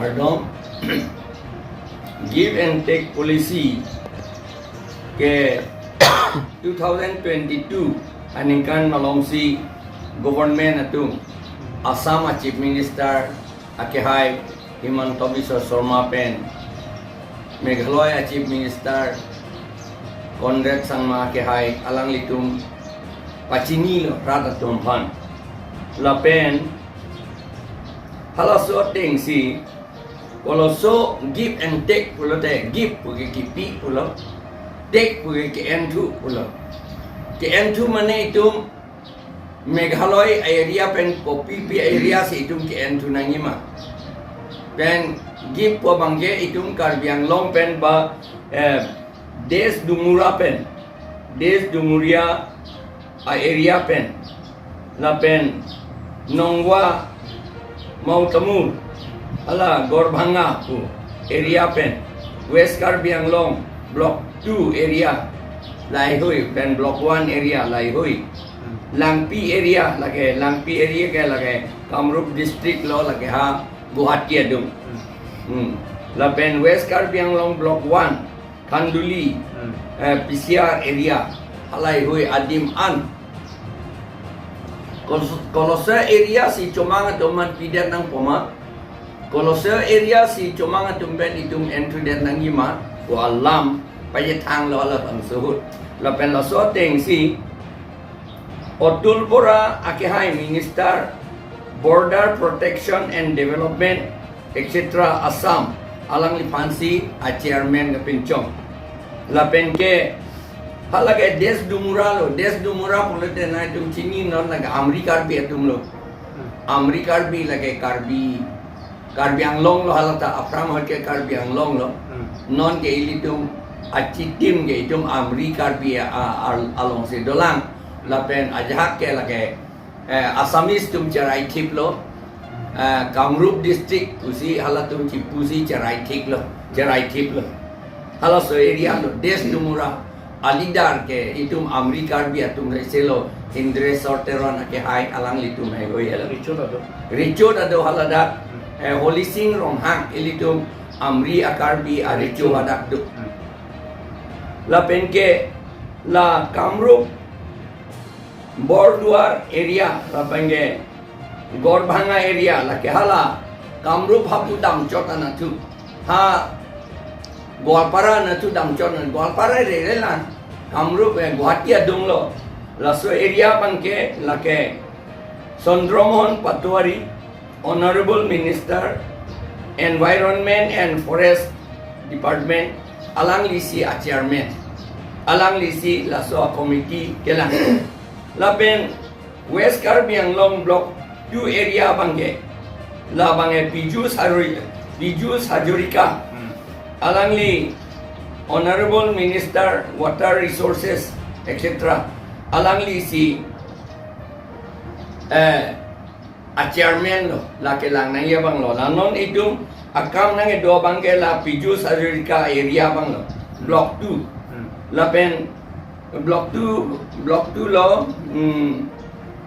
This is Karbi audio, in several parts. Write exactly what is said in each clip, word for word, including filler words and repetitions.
Kardom. Give and take policy ke two thousand twenty-two aningkan malomsi government atum Assam a Chief Minister akehai Himanta Biswa Sarma pen Meghalaya Chief Minister Conrad Sangma akehai alanglitum pachinilo rat atum aphan. Lapen halaso atengsi koloso give and take pulote, give puke kipi pulo, take puke ke-enthu pulo. Ke-enthu mane itum Meghalaya area pen kopipi area si itum ke-enthu nangjima. Pen give pu abangke itum Karbi Anglong pen ba, eh, Desh Dumura pen, Desh Dumuria a area pen, lapen Nongwa, Mautamur, hala Gorbhanga pu area pen, West Karbi Anglong Block two area Laihui pen Block one area Laihui, Langpi area lake, Langpi area ke lake Kamrup district lo, lake ha Guwahati adung. Hmm. Lapen West Karbi Anglong Block one, Khanduli, Hmm. eh, P C R area, Laihui adim an. Kol-, koloso area si chomang atum aphan pidet nangpo ma, koloso area si chomang atum pen itum enthudet nangjima pu alam pachethanglo alam angsuhut. Lapen laso atengsi Atul Bora akehai Minister Border Protection and Development, et cetera Assam, alangliphansi a chairman kapinchong. Lapen ke halake Desh Dumura lo, Desh Dumura pulote nangtum chini non, lake Amri Karbi atum lo. Amri Karbi lake Karbi, Karbi Anglong lo, halata aphrang ahut ke Karbi Anglong lo. Hmm. Non ke ilitum achitim ke itum Amri Karbi a, a, alongsi dolang. Lapen ajahak ke lake, eh, Assamese atum cherai thiplo, eh, Kamrup district pusi halatum chipusi cherai thiklo, cherai thiplo. Halaso area lo, Desh Dumura a leader ke itum Amri Karbi atum rechelo, Indreswar Teron akehai alanglitum haihui helo. Recho ta do. Recho ta do haladak, Hmm. eh, Holising Ronghang ilitum Amri a Karbi a recho hadak do. Hmm. Lapen ke la Kamrup Borduar area, lapen ke Gorbhanga area, lake hala Kamrup hapu damchot anatthu. Ha Goalpara anatthu damchot, Goalpara rere lang, Kamrup, eh, Guwahati adung lo. Laso area abangke lake Chandra Mohan Patwari, Honorable Minister, Environment and Forest Department, alanglisi a chairman, alanglisi laso a committee kelang. Lapen West Karbi Anglong Block two area abangke, la abangke Piyush Hari-, Piyush Hazarika, Hmm. alangli Honorable Minister Water Resources, et cetera, alanglisi, eh, a chairman lo, lake lang nangji abang lo. La non itum akam nangkedo abangke la Piyush Hazarika area abang lo, Block two. Hmm. Lapen Block two, Block two lo, hmm,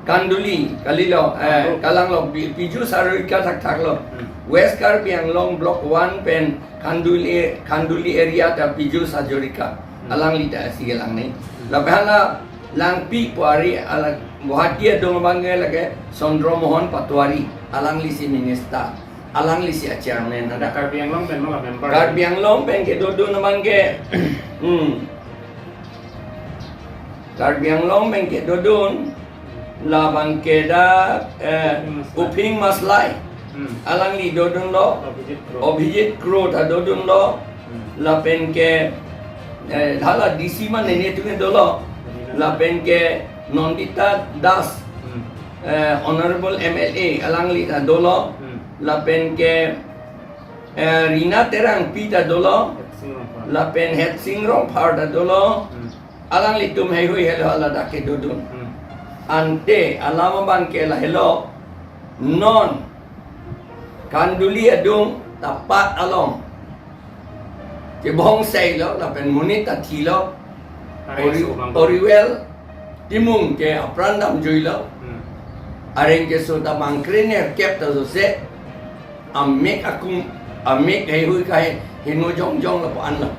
Khanduli, kalilo, eh, Khanduli. Kalang lo, Pi-, Piyush Hazarika thakthak lo. Hmm. West Karbi Anglong Block one pen Khanduli, Khanduli area ta Piyush Hazarika. Hmm. Alangli ta si kelang nangji. Hmm. Lapen hala Langpi pu ari ala Guwahati adung abangke lake Chandra Mohan Patwari, alanglisi minister, alanglisi a chairman Ada ada. Karbi Anglong pen mala member. Karbi Anglong pen kedodun abangke, hmm. Karbi Anglong pen kedodun, la abangke dak, eh, Uphing Maslai. Uphing Maslai. Hmm. Alangli dodunlo. Abhijit Kro. Abhijit Kro ta dodunlo. Hmm. Lapen ke, eh, hala D C mane netum dolo. Rina. Lapen ke Nandita Das, Hmm. eh, Honorable M L A, alangli ta dolo. Hmm. Lapen ke, eh, Rina Terangpi ta dolo. Hetsing Rongphar. Lapen Hetsing Rongphar ta dolo. Hmm. Alanglitum haihui helo ladak kedodun. Hmm. Ante alam abangke lahelo, non Khanduli adung ta pat along chebong seilo, lapen monit ta thilo. Areng Ori-, so bang. Oriwel Timung ke apran damjuilo. Hmm. Areng keso ta bang krenerkep ta sose amek akum Amek haihui kaheno jongjong lapu-an lo.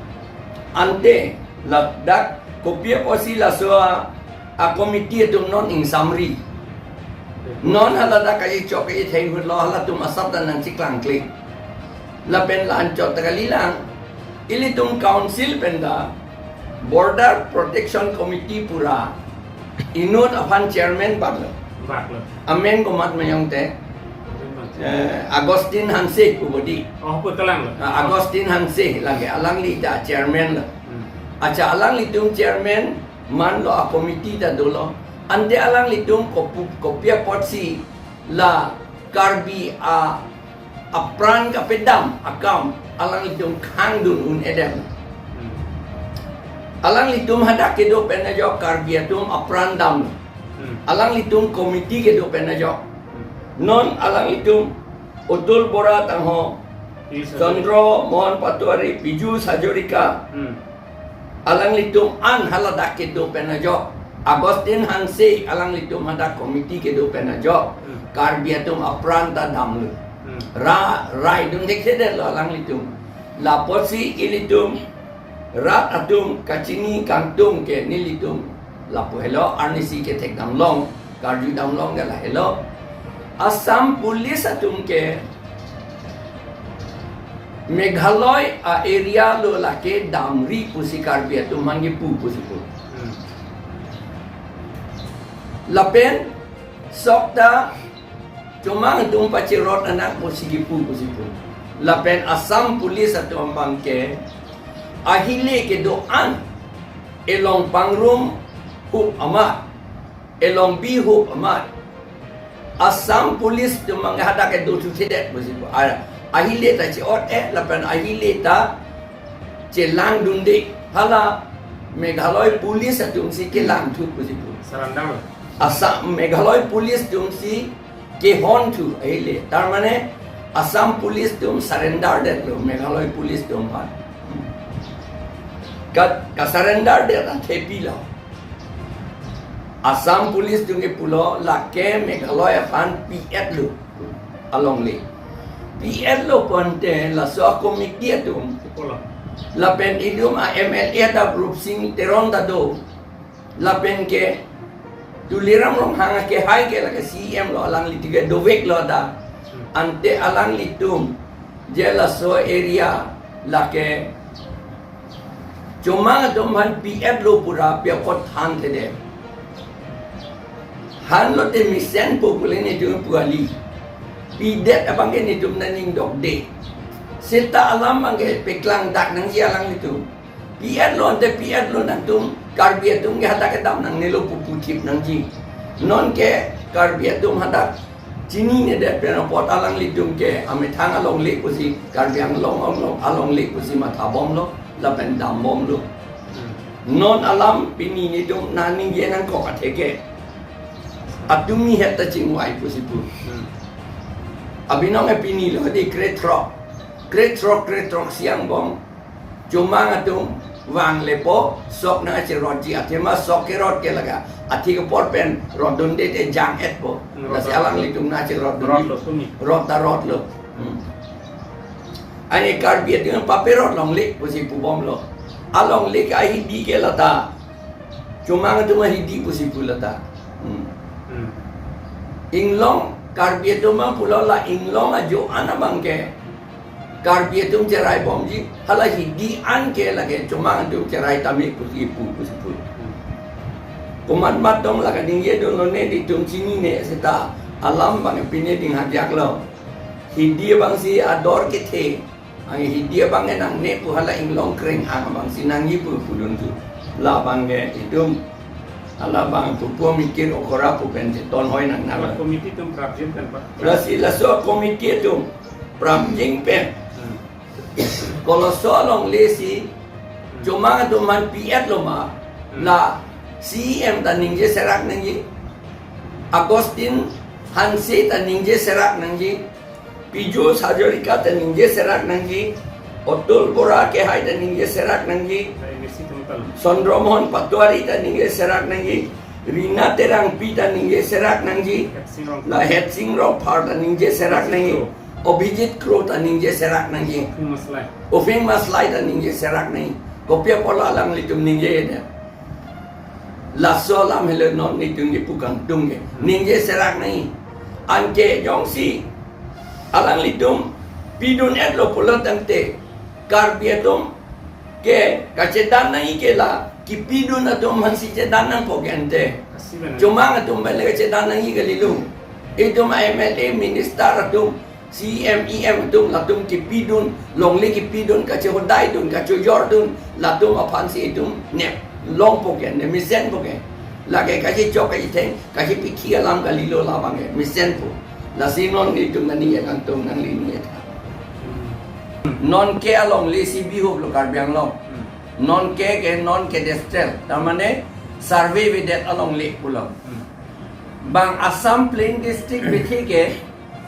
Ante ladak kopi apotsi laso a, a committee atum non ingsamri. Non haladak kaji chok kaji theng hut lo, halatum asap ta nangchiklang klik. Lapen la-anchot ta kalilang. Ilitum council pen ta Border Protection Committee pura inut aphan chairman bak lo. Bak lo. Amen komat mayong te. Eh, Augustine Hanse pu bodi. Oh, pu kalang lo. Ah, Augustine Hanse lake, alangli ta chairman lo. Hmm. Acha, alanglitum chairman man lo, a committee ta dolo. Ante alanglitum kopu-, kopi apotsi la Karbi a, apran kapedam akam alanglitum khangdun un-edetlo. Hmm. Alanglitum hadak kedo pen ajok Karbi atum apran damlo. Hmm. Alanglitum committee kedo pen ajok. Hmm. Non alanglitum Atul Bora tangho, Piyush Hazarika. Chandra Mohan Patwari, Piyush Hazarika. Hmm. Alanglitum an haladak kedo pen ajok. Augustine Hanse alanglitum hadak committee kedo pen ajok. Hmm. Karbi atum apran ta damlo. Hmm. Ra, rai dun thekthedetlo alanglitum. Lapotsi ilitum rat atum kachini kangtung ke nelitum lapu helo, arnisi kethek damlong, karju damlong ke lahelo. Assam Police atum ke Meghalaya a area lo lake damri pusi Karbi atum aphan kipu pusi pu. Hmm. Lapen sok ta chomang atum pachirot anak pusi kipu pusi pu. Lapen Assam Police atum abang ke ahile kedo-an elong pangrum hup amat, elong bi hup amat, Assam Police atum abang hadak kedo thuthedet pusi pu. A, ahile ta che-ot-e, lapen ahile ta chelangdunde. Hala Meghalaya Police atum si kelangthu pusi pu. Surrender lo. Assam, Meghalaya Police atum si kehonthu ahile. Tar mane Assam Police atum surrender detlo Meghalaya Police atum aphan. Ka, ka-surrender det athepi lo. Assam Police atum ke pulo lake Meghalaya aphan pi-etlo alongle. Pi-etlo pu ante laso a committee atum. Pulo. Lapen ilitum a M L A ta Rupsing Teron ta do. Lapen ke Tuliram Ronghang akehai ke lake C E M lo, alangli tiga dovek lo ta. Hmm. Ante alanglitum je laso area lake chomang atum aphan pi-etlo pura pi apot thanthedet. Hanlote mesen po pule netum pu kali. Pidet abang ke netum nangning dokde. Seta alam abang ke peklangdak nangji alanglitum. Pi-etlo ante pi-etlo nangtum, Karbi atum ke hadak kedam nangnelo pu puthip nangji. Non ke Karbi atum hadak chininedet pen apot alanglitum ke amethang alongle pusi, Karbi Anglong along, alongle pusi mathabomlo, lapen dambomlo. Hmm. Non alam pini netum nangningje nangkok atheke. Atumi het ta chingvai pusi pu. Hmm. Abinong e pini lo di krethrok. Krethrok, krethrok si angbong. Chomang atum vanglepo, sok nangcherotji, athema sok kerot ke lake. Athi kepor pen rotdunde te jang-etpo. Hmm, lasi rot. Alanglitum nangcherotdunji. Rotlo, tumi. Rot ta rotlo. Hmm. Ani Karbi atum paperot longle pusi pubomlo. Alongle ke ahidi ke lata. Chomang atum ahidi pusi pu lata. Hmm. Hmm. Inglong Karbi atum abang pulo la inglong ajo-an abang ke Karbi atum cheraibomji, hala hidi an ke lake chomang atum cherai tame pusi pu, pusi pu. Komat mat dong lake ningjedunlone, netum chinine seta alam abang pine ding hajak lo. Hidi abang si ador kethe, ang hidi abang nangne pu hala inglong kreng ang abang si nangji pu pudun tu. Labang ke itum, hala abang pupo mikir okora pu pen cheton hoi nang nang. Committee atum prapjin kan, Pak? Lasi laso committee atum prapjin pen. Hmm. Koloso alongle si, hmm, chomang atum aphan pi-etlo ma, hmm, la C E M ta ningje serak nangji, Augustine Hanse ta ningje serak nangji, Piyush Hazarika ta ningje serak nangji, Atul Bora akehai ta ningje serak nangji, Chandra Mohan Patwari ta ningje serak nangji, Rina Terangpi ta ningje serak nangji, Hetsing Rong, la Hetsing Rongphar ta ningje serak nangji. Abhijit Kro ta ningje serak nangji. Uphing Maslai. Uphing Maslai ta ningje serak nangji. Kopi apotlo alanglitum ningje de. Laso alam helo non nelitum kipu kangtung ke. Ningje serak nangji. Anke jongsi alanglitum pidun-etlo pulo tangte Karbi atum ke kachedan nangji ke la kipidun atum aphansi chedan nangpo ke ante. Asi benar. Chomang atum pen le kachedan nangji kalilo. Itum M L A minister atum, C M, E M atum latum kipidun, longle kipidun, kachehodaidun, kachojordun, latum aphansi itum nep longpo ke, ne mesenpo ke. Lake kachechok kachetheng, kachepikhi alam kalilo labang ke, mesenpo. Lasi non nelitum nangning kangtung nangli ni tha. Non ke alongle si bihuplo Karbi Anglong. Non ke ke non cadastral. Tar mane survey avedet alongle pulo. Bang Assam Plain District bithi ke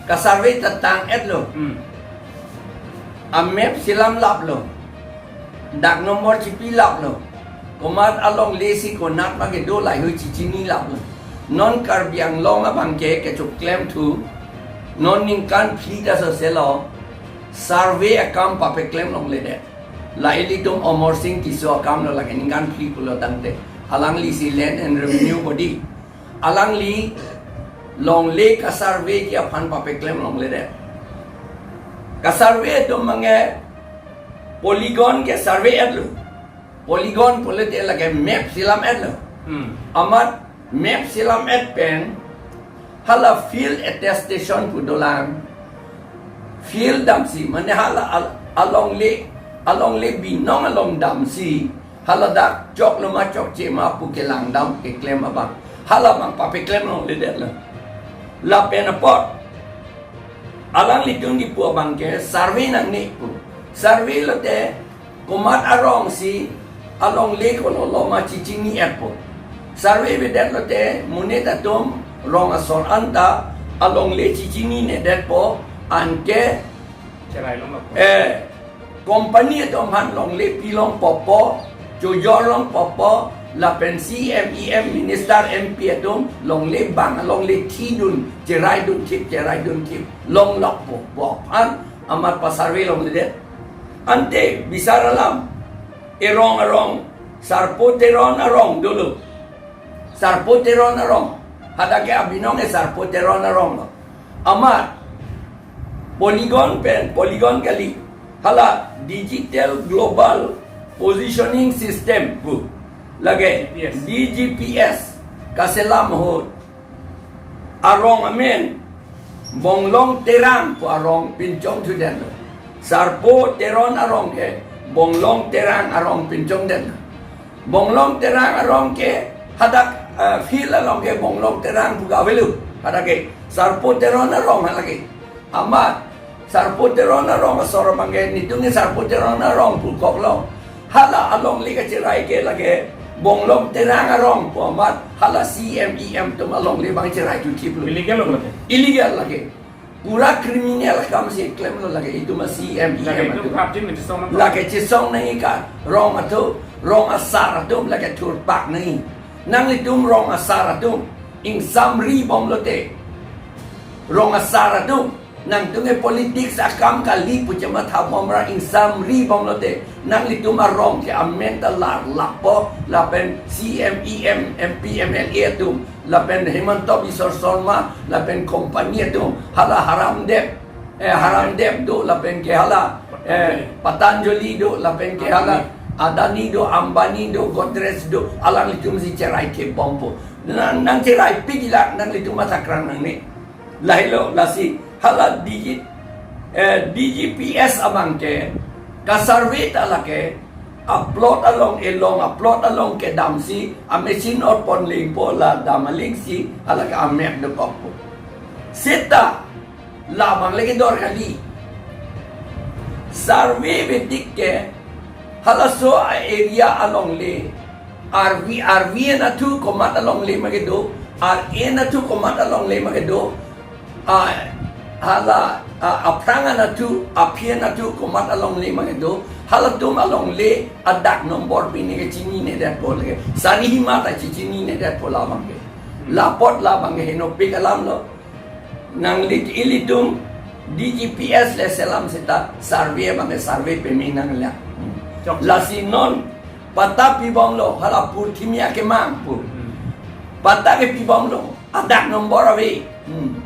ka survey ta tang-etlo. A map selam laplo. Dak number chipi laplo. Komat alongle si konat ma kedo lahei chechini laplo. Non Karbi Anglong abang ke kechoklem thu. Non ningkan phli ta soselo. Survey akam papeklem longledet. La ilitum Amarsing Tisso akamlo lake ningkan phli pulo tangte. Alangli si Land and Revenue body. Alangli longle ka survey ji aphan papeklem longledet. Ka survey atum mange polygon ke survey-etlo. Polygon pulote lake map selam-etlo. Amat map selam-et pen hala field attestation pu dolang. Field damsi, mane hala al-, alongle, alongle binong along damsi, hala dak choklo ma chokche ma pu kelang dam keklem abang. Hala abang papeklem longledetlo. Lapen apot alanglitum kipu abang ke survey nangne pu. Survey lote komat arong si alongle kololo ma chechini-etpo. Survey avedetlote monit atum rong asor anta alongle chechini-nedetpo, anke cherai longpo. Eh, company atum aphan longle pilongpo po, chojor longpo po, lapen C M, E M, minister, M P atum longle bang alongle thidun, cheraidun thip, cheraidun thip, longlokpo po aphan amat pa survey longledet. Ante bisar alam, erong arong, Sarpo Teron arong dolo. Sarpo Teron arong. Hadak ke abinong ke Sarpo Teron aronglo. Amat polygon pen, polygon kali. Hala Digital Global Positioning System pu. Lake D G P S. D G P S kaselam ahut arong amen Bonglong Terang pu arong pinchongthudetlo. Sarpo Teron arong ke Bonglong Terang arong pinchongdetlo. Bonglong Terang arong ke hadak, eh, field along ke Bonglong Terang pu ke avelo. Hadak ke Sarpo Teron arong hala ke. Amat Sarpo Teron arong asor abang ke nelitum ke Sarpo Teron arong pu koklo. Hala alongle kacherai ke lake Bonglong Terang arong pu amat hala C M, E M atum alongle abang cherai thuthiplo. Illegal lo lake. Illegal lake. Pura criminal akam si klemlo lake itum a C M, E M atum. Lake itum kapjin mesti song nang. Lake chesong nangji ka rong atum, rong asar atum lake thurpak nangji. Nanglitum rong asar atum ingsamri bomlote. Rong asar atum, nangtum ke politics akam kali pu chematha bomra ingsamri bomlote. Nanglitum arong ke amen ta larlappo, lapen C M, E M, M P, M L A atum, lapen Himanta Biswa Sarma, lapen company atum, hala Harambet, eh, Harambet do, lapen ke hala, eh, Patanjali do, lapen ke hala Adani do, Ambani do, Godrej do, alanglitum si cherai thip bompo. Nang, nangcherai pik ila, nanglitum mathakrang nangne. Lahelo, lasi hala D G, eh, D G P S abang ke ka survey ta lake a plot along, elong a plot along kedamsi a machine orpon lengpo, la dam alingsi hala ke a map dokokpo. Seta labang lake dor kali. Survey avedik ke halaso a area alongle, arvi, arvi anatthu komat alongle ma kedo, ar anatthu komat alongle ma kedo, a, hala, a, aphrang anatthu, aphi anatthu komat alongle ma kedo, halatum alongle adak number pine kechinine detpo lake. Sari hima ta chechinine detpo labang ke. La apot labang ke henopik alamlo. Nanglit ilitum D G P S le selam seta survey abang ke survey peme nanglang. Chok. Lasi non patta pibomlo hala Purthimi akemang pu. Hmm. Patta ke pibomlo, adak nombor ave. Hmm.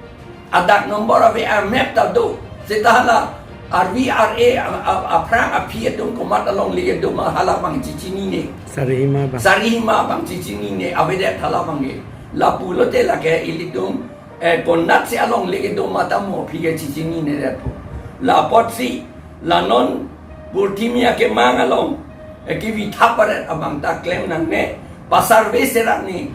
Adak nombor ave, a map ta do. Seta hala arvi ar-e a, a, aphrang aphi atum komat alongle kedo ma hala abang chechinine. Sarihima abang. Sarihima abang chechinine, avedet hala abang ke. Lapulote lake ilitum, eh, konatsi alongle kedo ma ta mo aphi ke chechinine det pu. La apotsi, la non Purthimi akemang along, eh, kevithap aret abang ta klem nangne, pa survey serak ni.